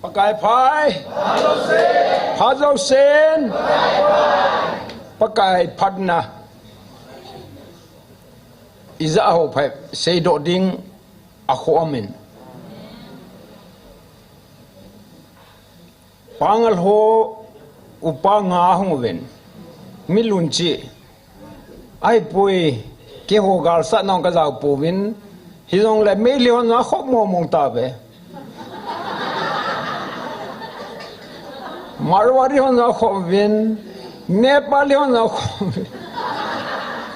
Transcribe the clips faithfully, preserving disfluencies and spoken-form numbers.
Pakai phai. Pha jousen. Pakai phatna. Ija ho phai seidoh ding a khomin. Pangal ho upa nga hung uvin. Mi lunchi. Ahipoi, keiho galsatna ka jao pouvin. Hijongle Meitei hon jong akhop mong mong tauve. Marwari hon jong akhop uvin. Nepali hon jong akhop uvin.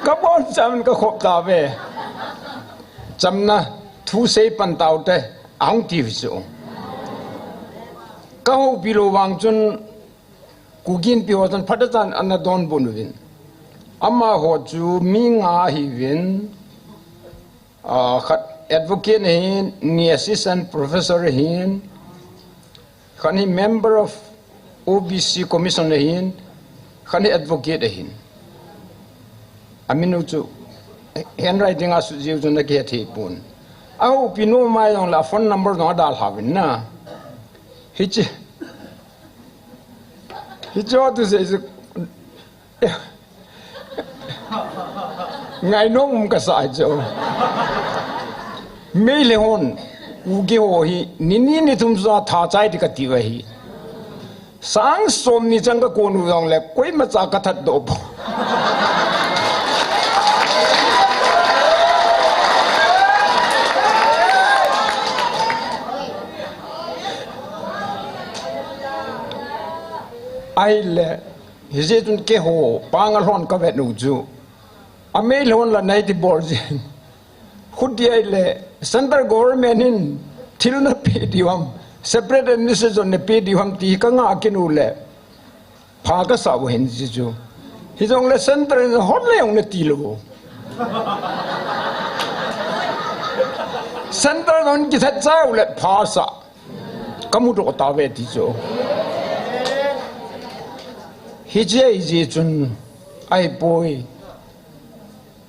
Ka bonchauvin ka khop tauve. Chamna thu sei pan taute. Ahung ti chu. Ka houpi lou vang chun Kuki Inpi ho chun phatechan ana donbut uvin. Amaho chu mi nga ahiuvin, ah, khat advocate ahin, ni assistant professor ahin, khat hi member of O B C commission ahin, khat hi advocate ahin. Amin u chu handwriting a sut jiu chu na kihe thei pon. Ahoupi nom mai jongle phone number jong adalha uvin na. Hiche. Hiche tu sei chu. Ngainom um kasa chu. Meitei hon, Kuki ho hi, ni ni ni thum sa tha chai ti kati uva hi. Sang som ni chang ka kon u jongle, koimacha ka thatdoh poi. Ahile, hijeh chun keiho, Pangal hon ka vet u chu. A Meitei hon la nei ti bol jin. Khuti ahile, central government in thil na pe diu ham, separate administration na pe diu ham ti ka nga kit u le. Pha kasa u hin ji chu. Hijongle central in hon le jong na ti lou. Central in kithat chai u le pha sa. Ka mudoh tauve ti chu. Hiche ahijeh chun ahipoi.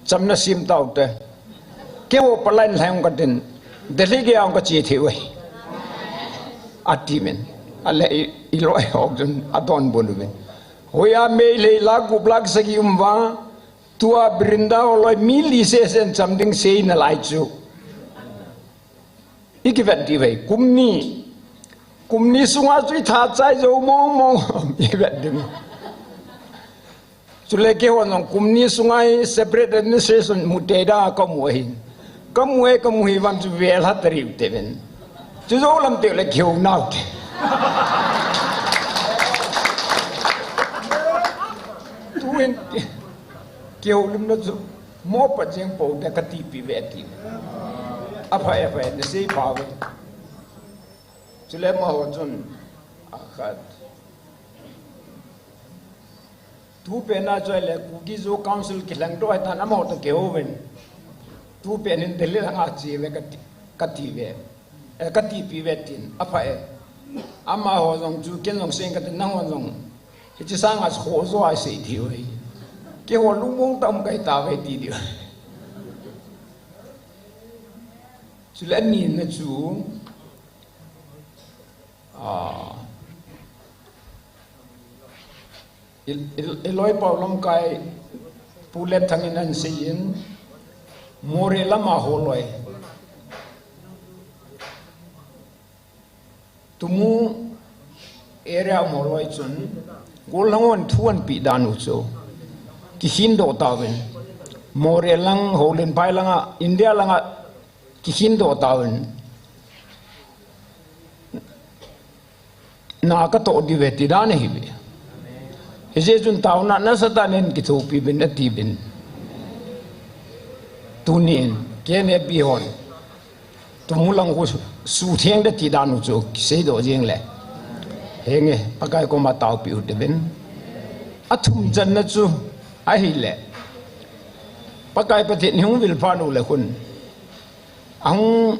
Chamna sem taute. Keiho palai in lhai ung katin. Delhi gei a ung kache thei uve. Ati min. Ale i, i loi ho chun adonbut uvin. Hoiya Meitei lakh gup lakh sagi um uva. Tua Brinda ho loi mi li sesen cham ding sei nalai chu. I kivet diu ve, kum ni. Kum ni sunga chu i tha chai jou mong mong. I vet diu. Chule keihon jong kum ni sunga hi separate administration mu tei da ka mu ahin. Ka mu e, ka mu hi vang chu vel ha tariu te ven. Chu jou lam te le keu nau te. Tu en. Kihoulimna chu, mo pa jeng po te ka tipi ve ti. Apha, apha, na sei pha ve. Chule amaho chun, akhat. Tu pen a chu le Kuki Zo Council kilheng doh tan amaho to kihou ven. Tu pen in Delhi langa che ve ka ti, ka ti ve. Eh, ka tipi ve tin, apha e. Amaho jong chu, ken jong sei ka tin, nangho jong. Hiche sanga chu khoh jo a sei diu ahi. Keiho lungmong tam kai ta ve ti diu. Chule ani na chu, ah, I, i, i loi pau lamkai Pu Letthang in ahin seiyin, Moreh lama holoi. Tumu area holoi chun, gollhang hon thu ahin pe dan u chu. Kikhin doh tauvin. Moreh lang, Holenphai langa, India langa, kikhin doh tauvin. Na ka toh diu ve ti dan ahi ve. Hijeh chun taona nasatah in kithopi uvin ati uvin. Tunin, K N A P hon. Tumu lang khu sutheng ding ti dan u chu kisei doh jeng le. Henge, Pakai koma taopi u te uvin. Athum channa chu ahile. Pakai Pathen in hung vilpha u le khun. Ahung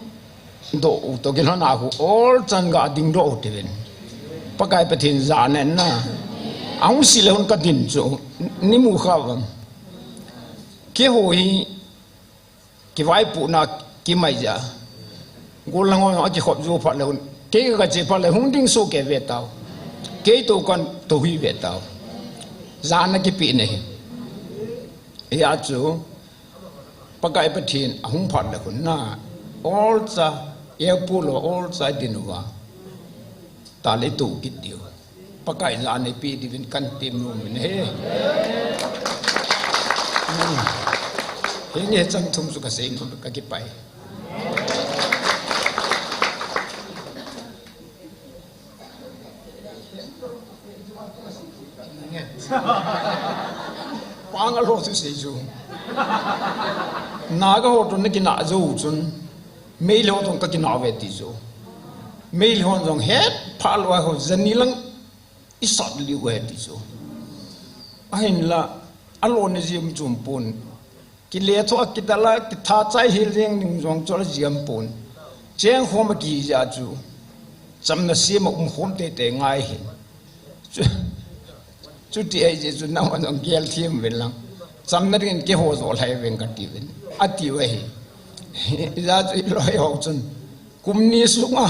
doh u toh kilhon a khu olchan ga ding doh u te uvin. Pakai Pathen jana na. Ahung sei le hun ka din chu ni mu kha vang. Keiho hi kivaipohna kimai ja. Gollhang ho akikhop jou phat le hun, kei kache phat le hung ding soh kei ve tao. Kei toh kan toh hi ve tao. Jana kipe nahi. Hia chu Pakai Pathen ahung phat le hun na, olcha, airport lou olcha din uva, ta le toh kit diu. Pakai jana ipi diuvin kan temnom in ahi. Hmm. Henge chan thum chu kasei nom, kakipai. Panga lou chu sei chu. Naga ho toh nakinah jou chun, Meitei ho toh kakinah uve ti chu. Meitei hon jong het pha lou a ho jani lang isat liu uve ti chu. Ahinla, alona jim chom pon. Kile chu akidal a, kitha chai hel jeng ding jong chu ajiam pon. Cheng khom a kija chu. Chamna sem a um khom teitei ngai hi. Chu, chuti ahi jeh chun nangman jong gel them uvin lang. Chamna dingin keiho jo lhai uving kati uvin. Ati uve hi. Hijeh chun iloi ho chun. Kum ni sunga.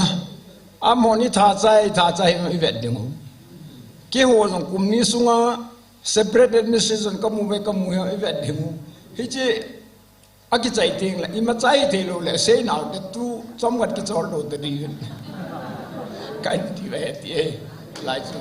Amahon itha chai, tha chai ivet ding u. Keiho jong kum ni sunga separate administration kamu ve kamu hi ivet ding u. Hiche akichai teng le, ima chai thei lou le, sei nau te tu, chomkhat kichol lou te ding. Kahin ti ve ti e, lai chu.